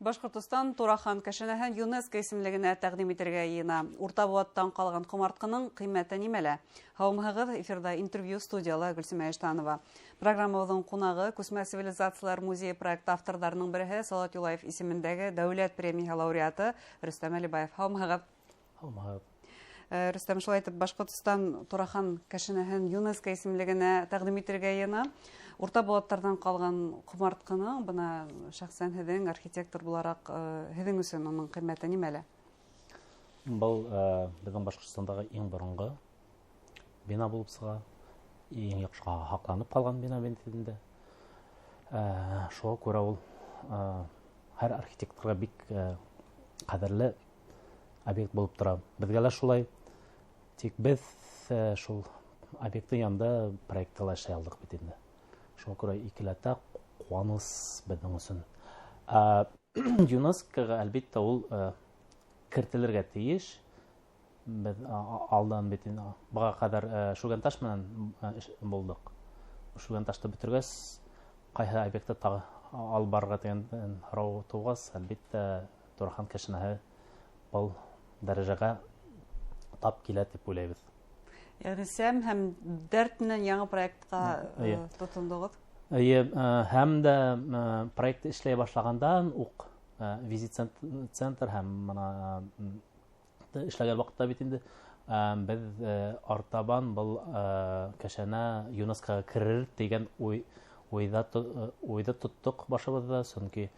Башҡортостан Турахан кәшәнәһен ЮНЕСКО исемлегенә тәҡдим итергә йыйына. Урта быуаттан ҡалған ҡомартҡының ҡиммәте нимәлә? Һаумыһығыҙ, эфирҙа интервью студияла Гөлсимә Иштанова. Программабыҙҙың ҡунағы Күсмә цивилизациялар музейы проект авторҙарының береһе, Салауат Юлаев исемендәге дәүләт премияһы лауреаты Рөстәм Әлибаев. Һаумыһығыҙ. Һаумыһығыҙ. Рөстәм, шулай итеп, Башҡортостан Турахан кәшәнәһен ЮНЕСКО исемлегенә тәҡдим итергә йыйына. Урта быуаттарҙан ҡалған ҡомартҡының, бына шәхсән һеҙҙең архитектор булараҡ, һеҙҙең өсөн уның ҡиммәте нимәлә? Был беҙҙең Башҡортостандағы иң боронғо бина булып сыға, иң яҡшы һаҡланып ҡалған бина бит инде. Шуға күрә ул һәр архитекторға бик ҡәҙерле объект булып тора. Беҙгә лә шулай. Тик беҙ шул объекттың янында проектты ла эшләй алдыҡ бит инде. Шуға күрә икеләтә ҡыуаныс беҙҙең өсөн. ЮНЕСКОға, әлбиттә, ул кертелергә тейеш. Беҙ алдан бит инде быға ҡәҙәр Шүгәнташ менән булдыҡ. Шүгәнташты бөтөргәс, ҡайһы объектты тағы алып барырға тигән һорау тыуғас, әлбиттә, Турахан кәшәнәһе был дәрәжәгә тап килә тип уйлайбыҙ. Йәғни сәм һәм дәрт менән яңы проектҡа тотондоғоҙ? Эйе, һәм дә проектты эшләй башлағандан уҡ визит центр һәм бына эшләгән ваҡытта бит инде беҙ артабан был кәшәнә ЮНЕСКОға керер тигән уйҙы тоттоҡ башыбыҙҙа, сөнки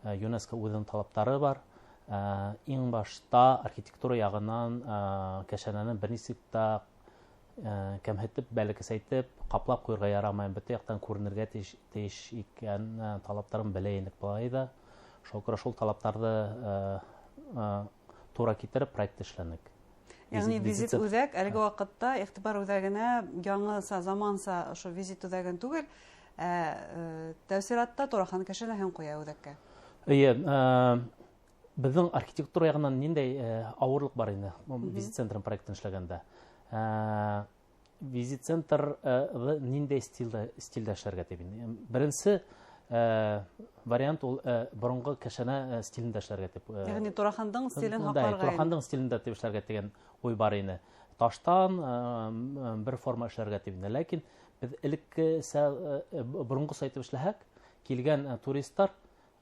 ЮНЕСКО үҙенең талаптары бар. Иң башта архитектура яғынан кәшәнәне бер нисек тә кәмһетеп, бәләкәсәйтеп, ҡаплап ҡуйырға ярамай, бөтә яҡтан күренергә тейеш икән талаптарын белә инек былай ҙа. Шуға күрә шул талаптарҙы тура китереп проект эшләнек. Йәғни визит үҙәк әлеге ваҡытта иғтибар үҙәгенә яңыса, заманса ошо визит үҙәген түгел, ә тәү сиратта Турахан кәшәнәһен ҡуя үҙәккә. Эйе, беҙҙең архитектура яғынан ниндәй ауырлыҡ бар ине визит центрын проектын эшләгәндә? Визит центр ниндәй стилдә эшләргә тип инде. Беренсе вариант ул боронғо кәшәнә стилендә эшләргә тип. Йәғни Турахандың стилен һаҡларға инде. Турахандың стилендә тип эшләргә тигән уй бар ине. Таштан бер форма эшләргә тип инде. Ләкин беҙ элеккесә, боронғоса итеп эшләһәк, килгән туристар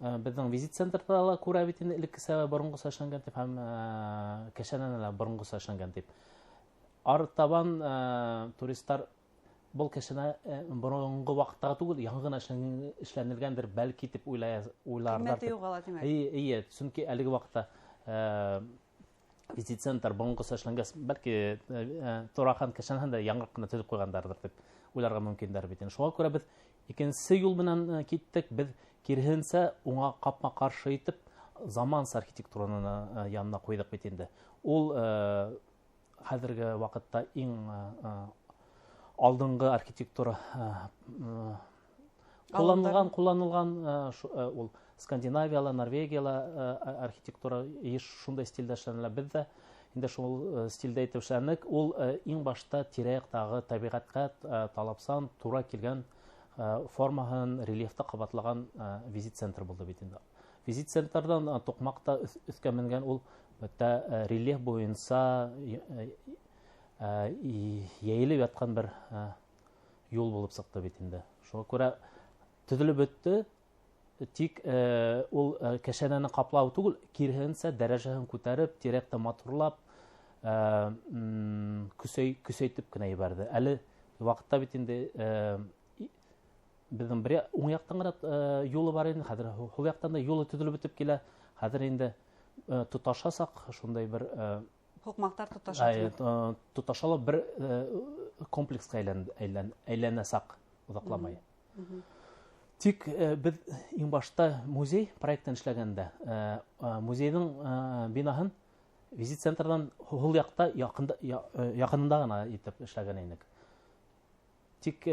беҙҙең визит центрҙа ла күрә бит инде элеккесә боронғоса эшләнгән тип һәм кәшәнәне лә боронғоса эшләнгән тип. Артабан туристар был кәшәнә боронғо ваҡыттағы түгел, яңы ғына эшләнелгәндер бәлки тип уйларҙар Ҡиммәте тип. юғала, тимәк. Эйе, эйе, сөнки әлеге ваҡытта визит центр боронғоса эшләнгәс, бәлки Турахан кәшәнәһен дә яңыраҡ ҡына төҙөп ҡуйғандарҙыр тип уйларға мөмкиндәр бит инде. Шуға күрә беҙ икенсе юл менән киттек, беҙ киреһенсә уңа ҡапма-ҡаршы итеп заманса архитектураны янына ҡуйҙыҡ бит инде. Ул хәҙерге ваҡытта иң алдынғы архитектура ҡулланылған, ул Скандинавияла, Норвегияла архитектура еш шундай стилдә эшләнелә. Беҙ ҙә инде шул стилдә итеп эшләнек. Ул иң башта тирә-яҡтағы тәбиғәткә талапсан тура килгән формаһын, рельефты ҡабатлаған визит центр булды бит инде. Визит центрҙан туҡмаҡта өҫкә менгән ул бөтә рельеф буйынса йәйелеп ятҡан бер юл булып сыҡты бит инде. Шуға күрә төҙөлөп бөттө, тик ул кәшәнәне ҡаплау түгел, киреһенсә дәрәжәһен күтәреп, тирә-яҡты матурлап, көсәйтеп кенә ебәрҙе. Әле ваҡытта бит инде беҙҙең бер уң яҡтан ғына юлы бар ине, хәҙер һул яҡтан да юлы төҙөлөп бөтөп килә. Хәҙер инде тоташасаҡ шундай бер Һуҡмаҡтар тоташа тимәк. Тоташа ла бер комплексҡа әйләнәсәк оҙаҡламай. Тик беҙ иң башта музей проектын эшләгәндә музейҙың бинаһын визит центрҙан һул яҡта яҡынында ғына итеп эшләгән инек. Тик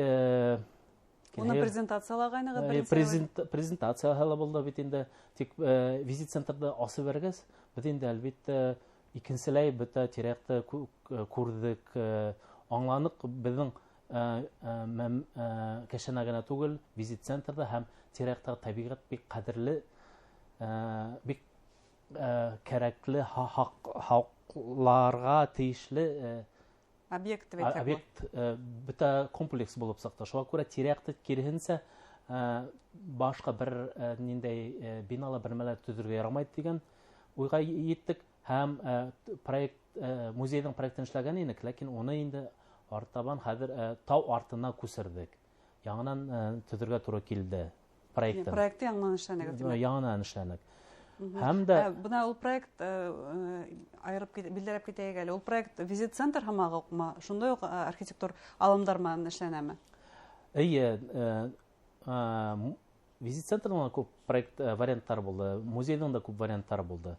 Уны презентациялағайнығыҙ беренсе Презентацияһы ла булды бит инде. Тик визит центрҙы асып бәргәс, беҙ инде әлбиттә икенселәй бөтә тирә-яҡты күрҙек, аңланыҡ. Беҙҙең кәшәнә генә түгел, визит центрҙа һәм тирә-яҡтағы тәбиғәт бик ҡәҙерле Бик кәрәкле, һаҡларға тейешле объект, тип әйтһәк. Объект, бөтә комплекс булып сыҡты. Шуға күрә тирә-яҡты киреһенсә башҡа бер ниндәй бинала бер нәмәләр төҙөргә ярамай тигән уйға еттек һәм проект, музейҙың проектын эшләгән инек, ләкин уны инде артабан хәҙер тау артына күсерҙек. Яңынан төҙөргә тура килде проектын. Проекты яңынан эшләнек, тимәк. Яңынан эшләнек. Һәм дә Бына ул проект, айырып билдәләп китәйек әле. Ул проект визит центр һымағы уҡмы? Шундай уҡ архитектур алымдар менән эшләнәме? Эйе, визит центрҙың да күп проект варианттары булды, музейҙың да күп варианттары булды.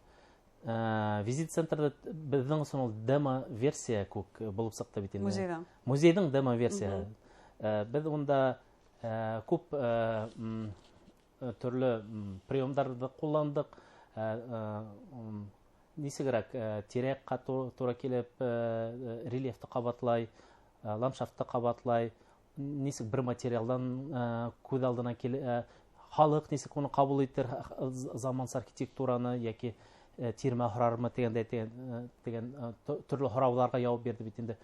Визит центрҙа беҙҙең өсөн ул демо-версия күк булып сыҡты бит инде. Музейҙың. Музейҙың демо-версияһы. Беҙ унда күп төрлө приемдарҙы ҡулландыҡ. Нисегерәк тирә-яҡҡа тура килеп, рельефты ҡабатлай, ландшафтты ҡабатлай, нисек бер материалдан күҙ алдына килә, халыҡ нисек уны ҡабул итер, заманса архитектураны йәки тирмә һорармы тигәндәй тигән төрлө һорауҙарға яуап бирҙе бит инде.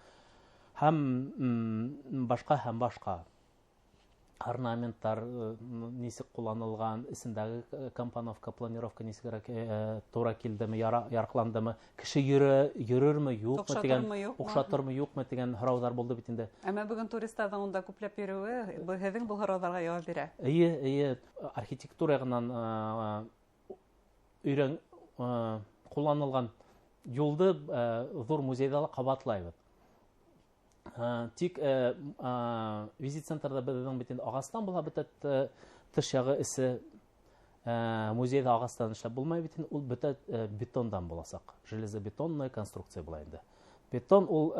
Һәм башҡа һәм башҡа орнаменттар нисек ҡулланылған, эсендәге компоновка, планировка нисегерәк тура килдеме, яраҡландымы, кеше йөрөрмө, юҡмы тигән, Оҡшатырмы, юҡмы? Оҡшатырмы, юҡмы тигән һорауҙар булды бит инде. Әммә бөгөн туристарҙың унда күпләп йөрөүе һеҙҙең был һорауҙарға яуап бирә. Эйе, эйе, архитектура яғынан өйрән ҡулланылған юлды ҙур музейҙа ла ҡабатлайбыҙ. Тик визит центрҙа беҙҙең бит инде ағастан була бөтә тыш яғы эсе, музейҙа ағастан эшләп булмай бит инде, ул бөтә бетондан буласаҡ. Железобетонная конструкция була инде. Бетон ул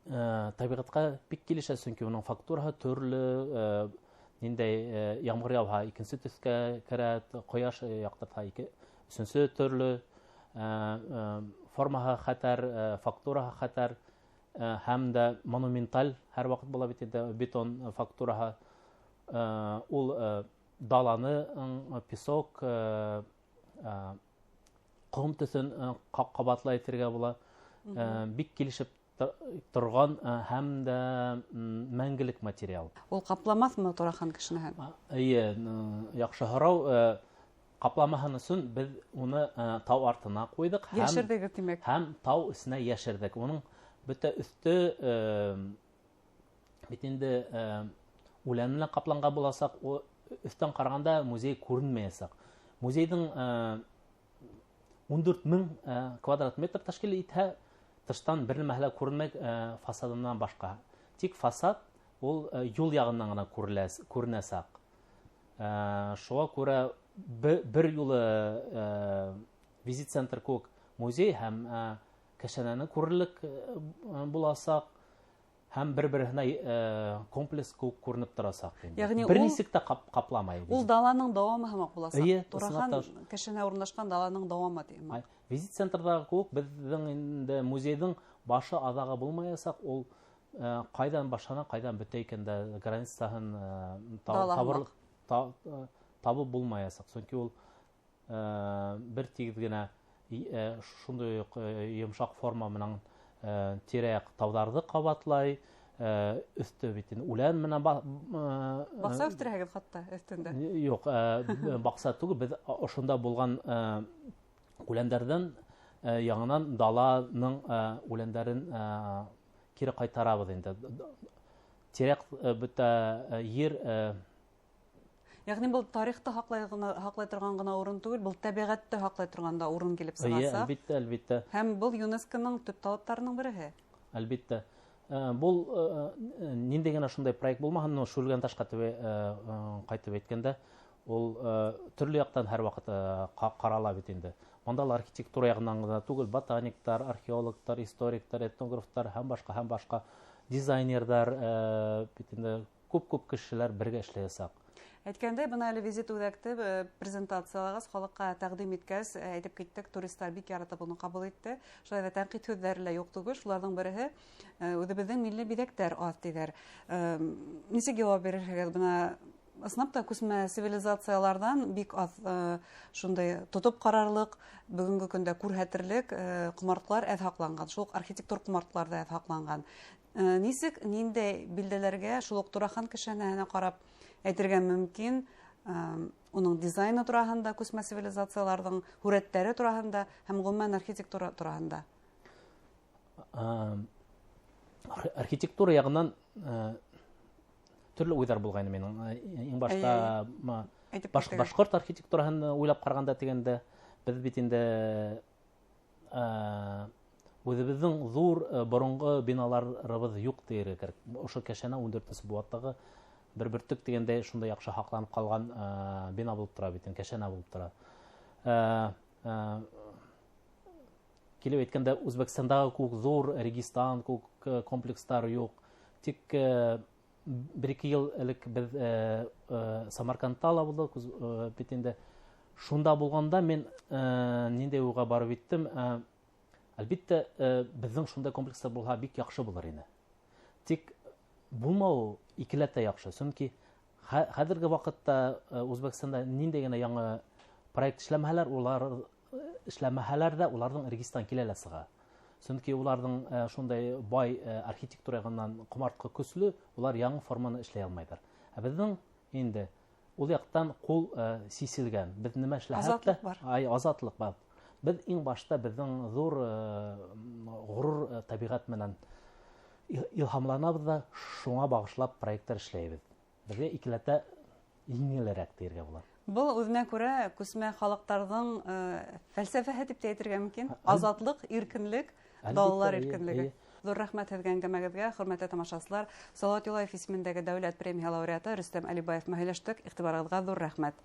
тәбиғәткә бик килешә, сөнки уның фактураһы төрлө, ниндәй ямғыр яуһа икенсе төҫкә керә, ҡояш яҡтыртһа өсөнсө төрлө, формаһы хәтәр, фактураһы хәтәр, һәм дә монументаль һәр ваҡыт була бит инде бетон фактураһы. Ул даланы, песок, ҡом төҫөн ҡабатлай әйтергә була. Бик килешеп торған һәм дә мәңгелек материал. Ул ҡапламаҫмы Турахан кешенеһен? Эйе, яҡшы һорау. Ҡапламаһын өсөн беҙ уны тау артына ҡуйҙыҡ Йәшерҙегеҙ, тимәк. һәм тау эсенә йәшерҙек. Уның бөтә өҫтө бит инде үлән менән ҡапланған буласаҡ. Ул өҫтән ҡарағанда музей күренмәйәсәк. Музейҙың ун дүрт мең квадрат метр тәшкил итһә, тыштан бер нәмә лә күренмәй фасадынан башҡа. Тик фасад ул юл яғынан ғына күренәсәк. Шуға күрә бер юлы визит центр кеүек музей һәм кәшәнәне күрерлек буласаҡ, һәм бер-береһенә комплекс кеүек күренеп торасаҡ инде. Ягъни Бер ул нисек тә ҡапламай Ул даланың дауамы һымаҡ буласаҡ. Эйе, Турахан ысынлап та. кәшәнә урынлашҡан даланың дауамы тием. Ай, визит центрҙағы кеүек беҙҙең инде музейҙың башы аҙағы булмаясаҡ. Ул ҡайҙан башлана, ҡайҙан бөтә икән дә границаһын Дала һымаҡ. табып булмаясаҡ. Сөнки ул бер тигеҙ генә шундай уҡ йомшаҡ форма менән тирә-яҡ тауҙарҙы ҡабатлай, өҫтө бит инде үлән менән Баҡса үҫтерәһегеҙ хатта өҫтөндә? Юҡ, баҡса түгел, беҙ ошонда булған үләндәрҙән яңынан даланың үләндәрен кире ҡайтарабыҙ инде. Тирә-яҡ бөтә ер Ягъни был тарихты һаҡлай торған ғына урын түгел, был тәбиғәтте һаҡлай торған да урын килеп Эйе, сығасаҡ. әлбиттә, әлбиттә. Һәм был ЮНЕСКО-ның төп талаптарының береһе. Әлбиттә. Был ниндәй генә шундай проект булмаһын, но Шүлгән ташҡа төбе ҡайтып әйткәндә, ул төрлө яҡтан һәр ваҡыт ҡарала бит инде. Монда ла архитектура яғынан ғына түгел, ботаниктар, археологтар, историктар, этнографтар һәм башҡа, һәм башҡа дизайнерҙар бит инде күп-күп кешеләр бергә эшләйәсәк. Әйткәндәй, бына әле визит үҙәкте презентациялағас, халыҡҡа тәҡдим иткәс, әйтеп киттек, туристар бик яратып уны ҡабул итте. Шулай ҙа тәнҡит һүҙҙәре лә юҡ түгел, шуларҙың береһе үҙебеҙҙең милли биҙәктәр аҙ тиҙәр. Нисек яуап бирерһегеҙ? Бына Ысынлап та күсмә цивилизацияларҙан бик аҙ шундай тотоп ҡарарлыҡ, бөгөнгө көндә күрһәтерлек ҡомартҡылар әҙ һаҡланған, шул уҡ архитектур ҡомартҡылар ҙа әҙ һаҡланған. Нисек, ниндәй билдәләргә шул уҡ Турахан кәшәнәһенә ҡарап әйтергә мөмкин, уның дизайны тураһында, күсмә цивилизацияларҙың һүрәттәре тураһында һәм ғөмүмән архитектура тураһында? Архитектура яғынан төрлө уйҙар булғайны минең. Иң башта башҡорт архитектураһын уйлап ҡарағанда тигәндә, беҙ бит инде үҙебеҙҙең ҙур боронғо биналарыбыҙ юҡ тиергә кәрәк. Ошо кәшәнә 14-нсе быуаттағы бер бөртөк тигәндәй шундай яҡшы һаҡланып ҡалған бина булып тора бит, кәшәнә булып тора. Килеп әйткәндә, Үзбәкстандағы күк ҙур Регистан күк комплекстар юҡ. Тик бер-ике йыл элек беҙ Самаркандта ла булдыҡ, бит инде шунда булғанда мин ниндәй уйға барып еттем. Әлбиттә, беҙҙең шундай комплекстар булһа бик яҡшы булыр ине. Тик булмауы икеләтә яҡшы, сөнки хәҙерге ваҡытта Үзбәкстанда ниндәй генә яңы проект эшләмәһәләр, улар эшләмәһәләр ҙә уларҙың Регистан килә лә сыға. Сөнки уларҙың шундай бай архитектура яғынан ҡомартҡы көслө, улар яңы форманы эшләй алмайҙар. Ә беҙҙең инде ул яҡтан ҡул сиселгән. Беҙ нимә эшләһәк тә, Азатлыҡ бар. Ай, азатлыҡ бар. Беҙ иң башта беҙҙең ҙур ғорур тәбиғәт менән илһамланабыҙ ҙа, шуңа бағышлап проекттар эшләйбеҙ. Беҙгә икеләтә еңелерәк тиергә була. Был үҙенә күрә күсмә халыҡтарҙың фәлсәфәһе тип тә әйтергә мөмкин. Азатлыҡ, иркенлек, балалар иркенлеге. Ҙур рәхмәт һеҙгә әңгәмәгеҙгә, хөрмәтле тамашасылар. Салауат Юлаев исемендәге дәүләт премия лауреаты Рөстәм Әлибаев менән һөйләштек. Иғтибарығыҙға ҙур рәхмәт.